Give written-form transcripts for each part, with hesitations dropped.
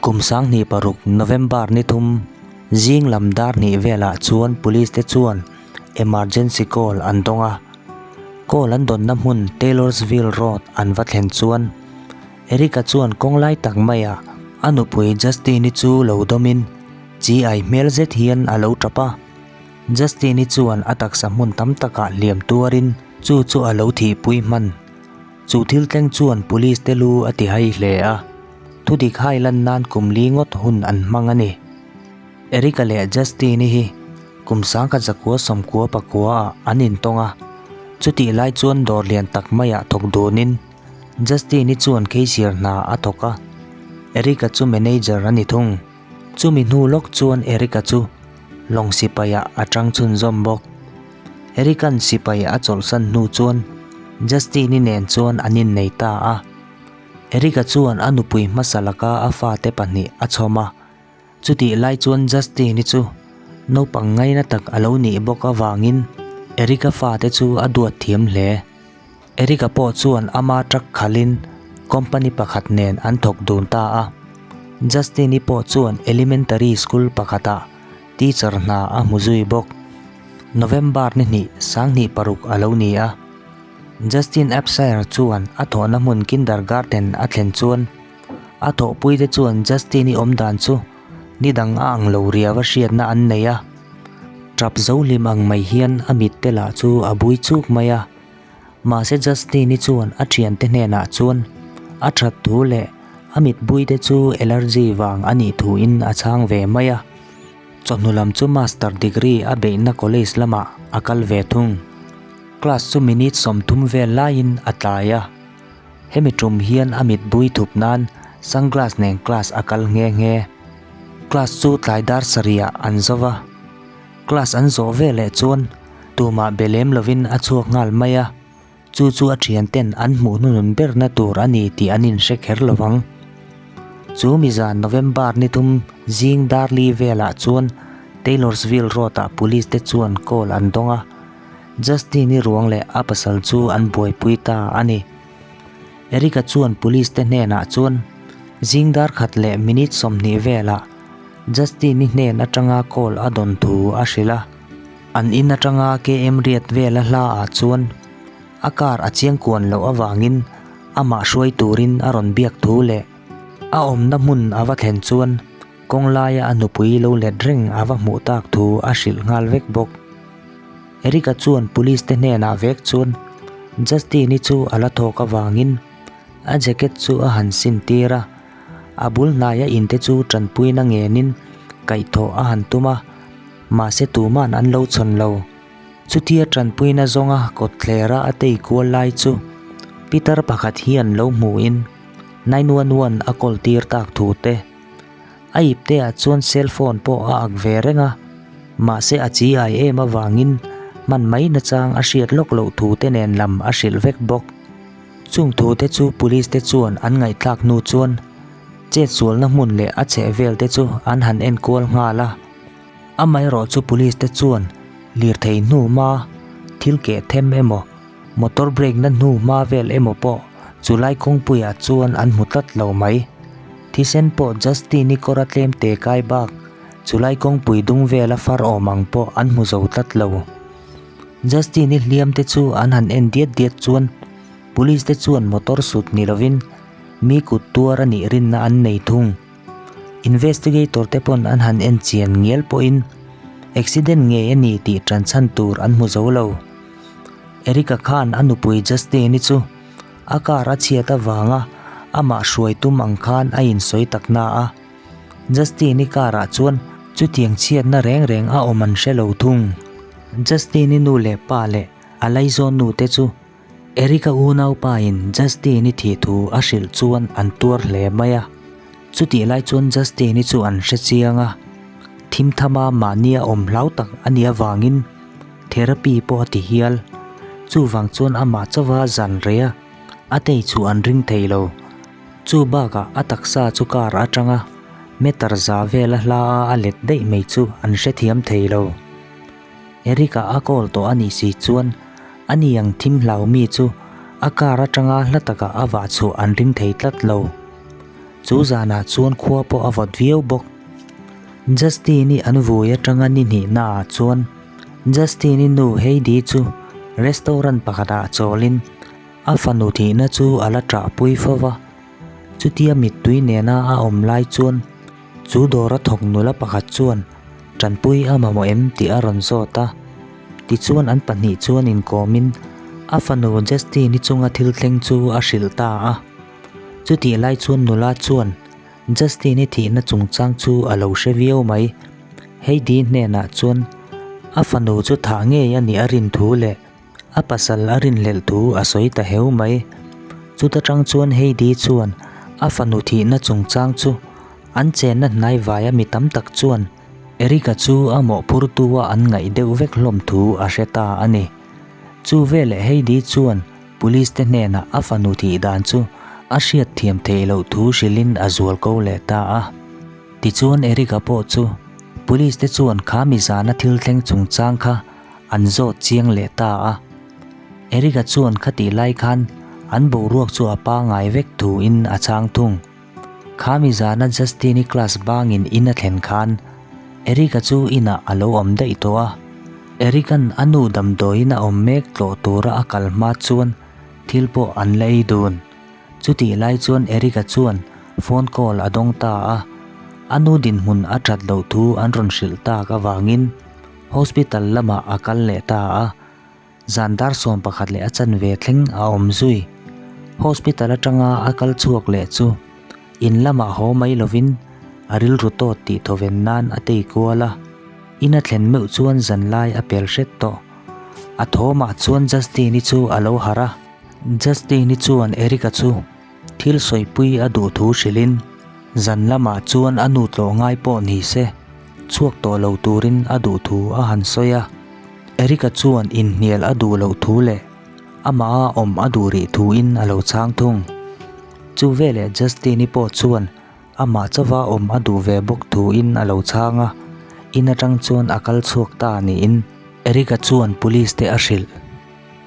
Kum 2006 November ni thum zing lam dar hnih velah chuan police te chuan emergency call an dawng a. Call an dawnna hmun Taylorsville Road an va thlen chuan Eric-a chuan kawng lai tak maiah a nupui Justine-i chu lo dawmin chi ai hmel zet hian a lo tap a. Justine-i chuan a taksa hmun tam takah hliam tuarin chu chu a lo thihpui hman. Chu thil thleng chuan police te lu a ti hai hle a, thudik hai lan nan kum li ngawt hun an hmang a ni. Eric-a leh Justine-i hi kum 1990 ah an intawng a, chutih lai chuan dawr lian tak maiah thawk dunin Justine-i chuan cashier hna a thawk a, Eric-a chu manager a ni thung. Chumi hnu lawk chuan Eric-a chu lawng sipaiah a tang chhunzawm bawk. Eric-a'n sipai a chawlhsan hnu chuan Justine-i nen chuan an innei ta a. Eric-a chuan a nupui hmasa laka a fate pahnih a chhawm a. Chutih lai chuan Justine-i chu naupang ngaina tak a lo nih bawk avangin Eric-a fate chu a duat thiam hle. Eric-a pawh chuan ama truck khalhin company pakhat nen an thawk dun ta a. Justine-i pawh chuan elementary school pakhatah teacher hna a hmu zui bawk. November ni hnih 2006 a lo ni a. Justin Abshire chuan a thawhna hmun kindergarten a thlen chuan a thawhpuite chuan Justin-i awm dan chu ni dang a ang lo riau a hriatna an nei a. Tap zo hlim ang mai hian a mit te lah chu a bui chuk mai a. Mahse Justin-i chuan a thiante hnenah chuan a that thu leh a mit buite chu allergy vang a nih thuin a chhang ve mai a. Chawhnu lam chu master degree a beihna college lamah a kal ve thung. Class chu minute 30 vel laiin a tlai a. Hemi tum hian a mit bui thup nan sunglass nen class a kal nghe nghe. Class chu tlai dar sarihah an zo va. Class an zawh ve leh chuan tumah be lem lovin a chhuak nghal mai a, chu chu a thian ten an hmuh hnunun berna tur a ni tih an inhre kher lo vang. Chu mizan November ni thum zing darli velah chuan Taylorsville Road-ah police te chuan call an dawng a, Justine-i ruang leh a pasal chu an buaipui ta a ni. Eric-a chuan police te hnenah chuan zing dar khat leh minute 20 velah Justin-i hnen atanga call a dawn thu a hrilh a. An in atanga KM riat vela hla ah chuan a car a chiang kuan loh avangin amah hruai turin a rawn biak thu leh a awmna hmun a va thlen chuan kawng laia a nupui lo let reng a va hmuh tak thu a hrilh nghal vek bawk. Eric-a chuan police te hnenah vek chuan Justin-i chu a la thawk avangin a jacket chu a han sin tir a. A bul hnaia inte chu tanpuina ngenin kaihthawh a han tum a, mahse tuman an lo chhawn lo. Chutia tanpuina zawnga kawtthlera a tei kual lai chu pitar pakhat hian lo hmuhin 911 a call tir tak thu te. A ipteah chuan cell phone pawh a ak ve reng a, mahse a chi ai em avangin hman mai nachang a hriat lawk loh thu te nen lam a hrilh vek bawk. Chung thu te chu police te chuan an ngaihthlak hnu chuan chetsualna hmun leh a chhehvel te chu an han enkual nghal a. Amaherawh chu police te chuan lirthei hnu hma thil keh them emaw motor brake na hnu hma vel emaw pawh chu lai kawngpuiah chuan an hmu tlat lo mai. Thisen pawh Justin-i kawr a tlem te kai bak chu lai kawngpui dung vela far awm ang pawh an hmu zo tlat lo. Justin-i hliam te chu an han en diat diat chuan police te chuan motor sut ni lovin mi kut tuar a nih rinna an nei thung. Investigator te pawn an han en chian ngial pawhin accident ngei a ni tih tan chhan tur an hmu zo lo. Eric-a khan a nupui Justin-i chu a car a chhiat avanga amah hruai tum ang khan a insawi tak na a. Justin-i car ah chuan chutiang chhiatna reng reng a awm an hre lo thung. Justin-i nu leh pa leh a laizawn nu te chu Eric-a unaupa in Justin-i thih thu a hrilh chuan an tuar hle mai a. Chutih lai chuan Justin-i chu an hre chiang a, thim thama mahnia awm hlau tak a nih avangin therapy pawh a ti hial. Chuvang chuan amah chauha zan rei a, a tei chu an ring thei lo. Chu bakah a taksa chu car atanga meter za vela hla a a let daih mai chu an hrethiam thei lo. Eric-a a call tawh a nih si chuan a ni ang thim hlau mi chu a car atanga hla takah a vah chhuah an ring thei tlat lo. Chu zanah chuan khua pawh a vawt viau bawk. Justin-i an vui atanga ni hnihnaah chuan Justin-i nu Heidi chu restaurant pakhatah chawlin a fanu thihna chu a la ṭahpui fo va. Chutia mittui nena a awm lai chuan chu dawra thawk nula pakhat chuan ṭanpui a mamawh em tih a rawn zawt a. Tichuan an pahnih chuan inkawmin a fanu Justin-i chunga thil thleng chu a hrilh ta a. Chutih lai chuan nula chuan Justin-i thihna chungchang chu a lo hre viau mai. Heidi hnenah chuan a fanu chu thah ngei a nih a rin thu leh a pasal a rinhlelh thu a sawi ta heu mai. Chuta tang chuan Heidi chuan a fanu thihna chungchang chu an chenna hnai vaia mi tam tak chuan Eric-a chu a mawhphurtu a an ngaih deuh vek hlawm thu a hre ta a ni. Chu veleh Heidi chuan Police te hnenah a fanu thih dan chu a hriat thiam theih loh thu hrilhin a zual ko leh ta a. Tichuan Eric-a pawh chu Police te chuan kha mi zana thil thleng chungchang kha an zawt chiang leh ta a. Eric-a chuan khatih lai khan an boruak chu a pangai vek thuin a chhang thung. Kha mi zana Justin-i class bangin in a thlen khan Eric-a chu inah a lo awm daih tawh a. Eric-a'n a nu damdawiin a awm mek tlawh tura a kal hma chuan thil pawh an la ei dun. Chutih lai chuan Eric-a chuan phone call a dawng ta a, a nu dinhmun a that loh thu an rawn hrilh tak avangin hospital lamah a kal leh ta a. Zan dar 11 leh a chanve thleng a awm zui. Hospital atanga a kal chhuak leh chu in lamah haw mai lovin a rilru tawt tih thawven nan a tei kual a. In a thlen meuh chuan zan lai a pel hret tawh. A thawmah chuan Justin-i chu a lo harh a. Justin-i chuan Eric-a chu thil sawipui a duh thu hrilhin zan lamah chuan a nu tlawh ngai pawh ni se chhuak tawh lo turin a duh thu a han sawi a. Eric-a chuan inhnial a duh loh thu leh amaha awm a duh rih thuin a lo chhang thung. Chu veleh Justin-i pawh chuan amah chauva awm a duh ve bawk thuin a lo chhang a, in atang chuan a kal chhuak ta niin Eric-a chuan police te a hrilh.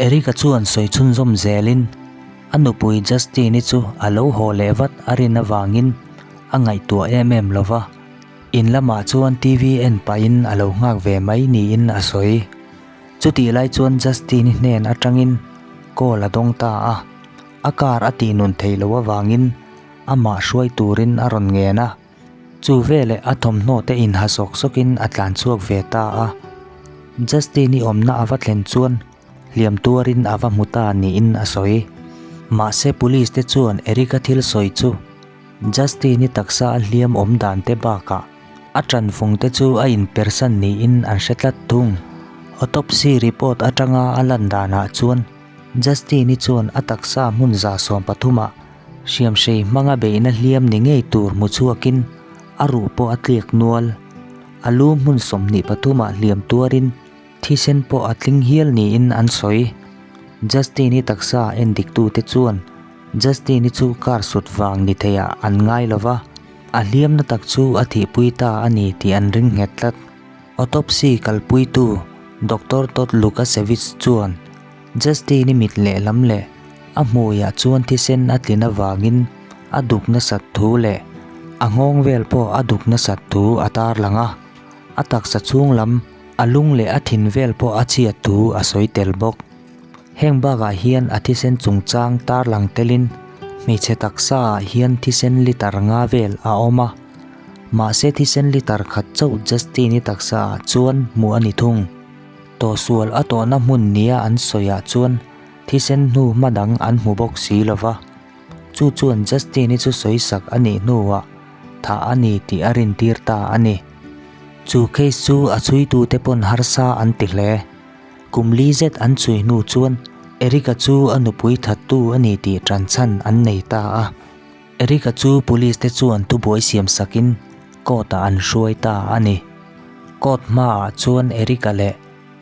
Eric-a chuan sawi chhunzawm zelin a nupui Justin-i chu a lo haw leh vat a rin avangin a ngaihtuah em em lo va. In lamah chuan TV en pahin a lo nghak ve mai niin a sawi. Chutih lai chuan Justin-i hnen atangin call a dawng ta a, a car a tihnun theih loh avangin amah hruai turin a rawn ngen a. Chu veleh a thawmhnaw te inha sawk sawkin a tlan chhuak ve ta a. Justin-i awmna a va thlen chuan hliam tuarin a va hmu ta niin a sawi. Mahse police te chuan Eric-a thil sawi chu Justin-i taksa a hliam awm dan te bakah a tanfung te chu a inpersan niin an hre tlat thung. Autopsy report atanga a lan danah chuan Justin-i chuan a taksa hmun 13 ah hriamhrei hmanga beihna hliam ni ngei tur hmu chhuakin a ruh pawh a tliak nual. A lu hmun 23 ah hliam tuarin Thisen pawh a tling hial niin an sawi. Justin-i taksa endiktute chuan Justin-i chu car sut vang ni theiah an ngai lo va, a hliamna tak chu a thihpui ta a ni tih an ring nghet tlat. Autopsy kalpuitu Doctor Todd Lukasevich chuan Justin-i mit lehlam leh a hmuiah chuan thisen a tlin avangin a duk nasat thu leh a nghawng vel pawh a duk nasat thu a tarlang a, a taksa chhung lam A lung leh a thin vel pawh a chhiat thu a sawi tel bawk. Heng bakah hian a thisen chungchang tarlang telin hmeichhe taksa ah hian thisen litre nga vel a awm a, mahse thisen litre khat chauh Justin-i taksa ah chuan hmuh a ni thung. Tawhsual a tawhna hmun nia an sawi ah chuan thisen hnu hma dang an hmu bawk si lova, chu chuan Justin-i chu sawi sak a nih hnuah thah a ni tih a rintir ta a ni. Chu case chu a chhuitute pawn harsa an ti hle. Kum li zet an chhui hnu chuan Eric-a chu a nupui thattu a ni tih tanchhan an nei ta a. Eric-a chu police te chuan thubuai siam sakin court-ah an hruai ta a ni. Court hmaah chuan Eric-a leh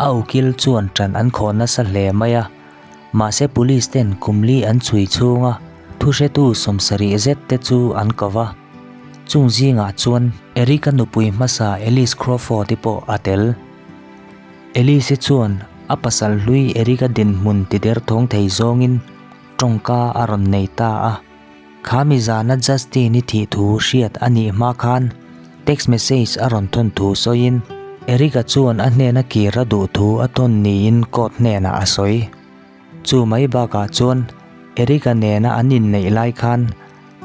a ukil chuan tan an khawh nasa hle mai a. Mahse police ten kum li an chhui chhunga thuhretu 70 zet te chu an ko va. Chung zingah chuan Eric-a nupui hmasa Alice Crawford-i pawh a tel. Alice-i chuan a pasal hlui Eric-a dinhmun ti derthawng thei zawngin tawngka a rawn nei ta a. Kha mi zana Justin-i thih thu hriat a nih hma khan text message a rawn thawn thu sawiin Eric-a chuan a hnena kir a duh thu a thawn niin court hnenah a sawi. Chu mai bakah chuan Eric-a nena an inneih lai khan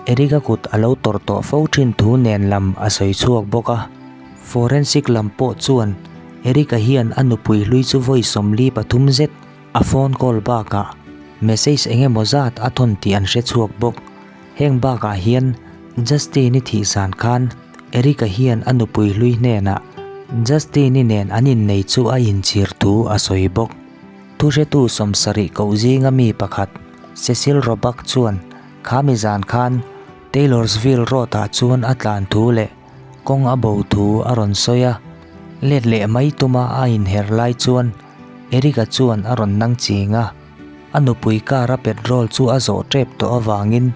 Eric-a kut a lo tawrh tawh fo thin thu nen lam a sawi chhuak bawk a. Forensic lam pawh chuan Eric-a hian a nupui hlui chu vawi 43 zet a phone call bakah message eng emaw zat a thawn tih an hre chhuak bawk. Heng bakah hian Justin-i thih zan khan Eric-a hian a nupui hlui hnenah Justin-i nen an innei chu a inchhir thu a sawi bawk. Thuhretu 70 koh zinga mi pakhat Cecil Roebuck chuan Kha mi zan khan Taylorsville Road-ah chuan a tlan thu leh kawng a bo thu a rawn sawi a, let leh mai tuma a inher lai chuan Eric-a chuan a rawn nang ching a, a nupui car-a petrol chu a zawh tep tawh avangin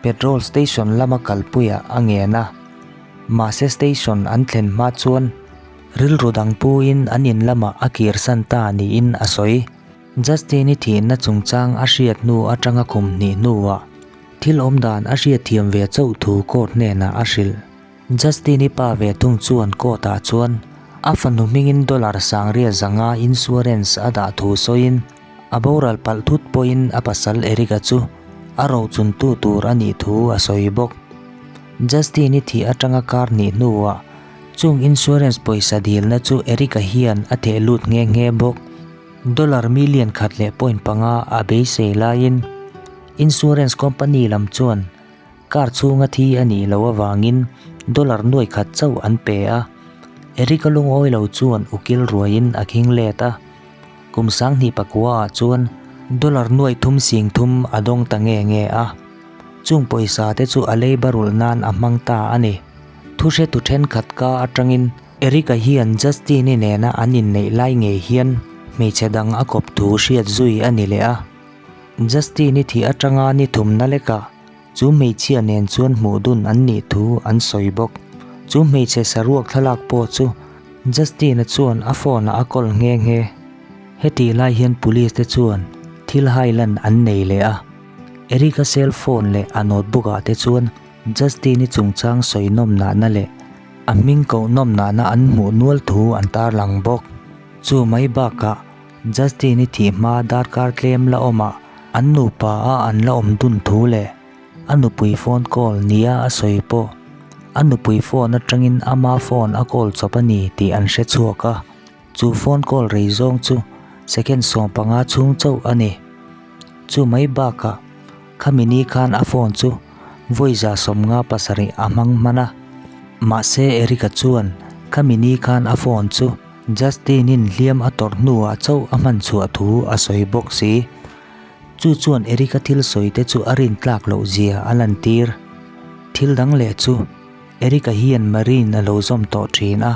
petrol station lama kalpuiah a ngen a, mahse station an thlen hma chuan rilru dang puin an in lamah a kirsan ta niin a sawi. Justin-i thihna chungchang a hriat hnu atanga kum hnih hnuah thil awm dan a hriatthiam ve chauh thu court hnenah a hrilh. Justin-i pa ve thung chuan court-ah chuan a fanu hmingin dollar sangria zanga insurance a dah thu sawiin a boral palh thut pawhin a pasal Eric-a chu a rochuntu tur a nih thu a sawi bawk. Justin-i thih atanga kar hnih hnuah chung insurance pawisa dilna chu Eric-a hian a theh lut nghe nghe bawk. Dollar million khat leh point panga a beisei laiin insurance company lam chuan car chhunga thi a nih loh avangin dollar nuai khat chauh an pe a. Eric-a lungawi lo chuan ukil ruaiin a khing let a, kum 2009 ah chuan dollar nuai thum sing thum a dawng ta nge nge a. Chung pawisa te chu a leiba rulh nan a hmang ta a ni. Thuhretu thenkhat ka atangin Eric-a hian Justin-i nena an inneih lai ngei hian hmeichhe dang a kawp thu hriat zui a ni leh a. Justin-i thih atanga ni thumna lekah chu hmeichhia nen chuan hmuh dun an nih thu an sawi bawk. Chu hmeichhe saruak thlalak pawh chu Justin-a chuan a phone-ah a kawl nghe nghe. Hetih lai hian police te chuan thil hai lan an nei leh a. Eric-a cell phone leh a notebook-ah te chuan Justin-i chungchang sawi nawm nahna leh A hming koh nawm nahna an hmuh nual thu an tarlang bawk. Chu mai bakah Justin-i thih hma darkar tlem la awmah an nupa a an la awm dun thu leh a nupui phone call nia a sawi pawh a nupui phone atangin ama phone a call chawp a ni tih an hre chhuak a. Chu phone call rei zawng chu second 15 chhung chauh a ni. Chu mai bakah Khami ni khan a phone chu vawi 57 a hmang hman a. Mahse Eric-a chuan khami ni khan a phone chu Justin-in hliam a tawrh hnuah chauh a hman chhuah thu a sawi bawk si. Chu chuan Eric-a thil sawi te chu a rin tlak loh zia a lantir. Thil dang leh chu Eric-a hian Marine a lo zawm tawh thin a,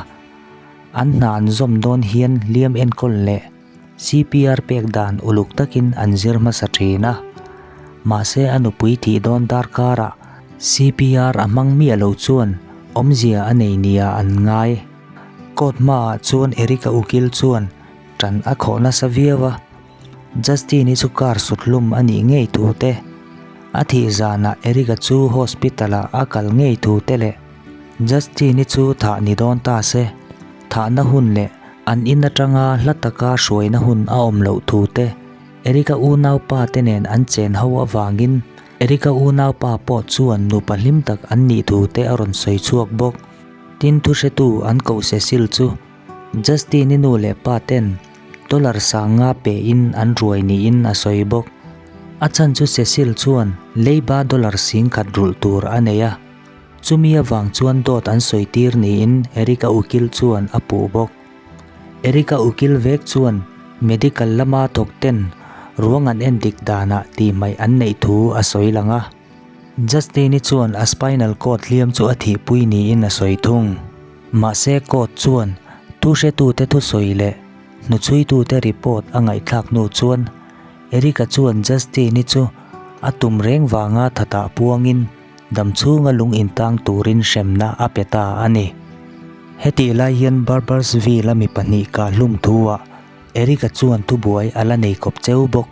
an hna an zawm dawn hian hliam enkawl leh CPR pek dan uluk takin an zir hmasa thin a, mahse a nupui thih dawn darkarah CPR a hmang miah lo chuan awmzia a nei nia an ngai. Court hmaah chuan Eric-a ukil chuan tan a khawh nasa viau a, Justin-i chu car sut hlum a nih ngei thu te, a thih zanah Eric-a chu hospital-ah a kal ngei thu te leh Justin-i chu thah ni dawn ta se, thahna hun leh an in atanga hla taka hruaina hun a awm loh thu te, Eric-a unaupa te nen an chen ho avangin Eric-a unaupa pawh chuan nupa hlim tak an nih thu te a rawn sawi chhuak bawk. Tin thuhretu an koh Cecil chu Justin-i nu leh pa ten dollar 5000 pein an ruai niin a sawi bawk. A chhan chu Cecil chuan leiba dollar 10,000 rulh tur a nei a. Chumi avang chuan dawt an sawi tir niin Eric-a ukil chuan a puh bawk. Eric-a ukil vek chuan medical lama thawk ten ruang an en dik danah tihhmaih an neih thu a sawi lang a. Justin-i chuan a spinal cord hliam chu a thihpui niin a sawi thung. Mahse court chuan thuhretute thusawi leh hnuchhuitute report a ngaihthlak hnu chuan Eric-a chuan Justin-i chu a tum reng vanga thatah puangin dam chhunga lung intang turin hremna a pe ta a ni. Hetih lai hian Barbersville-a mi pahnih kah hlum thuah Eric-a chuan thubuai a la nei kawp cheu bawk.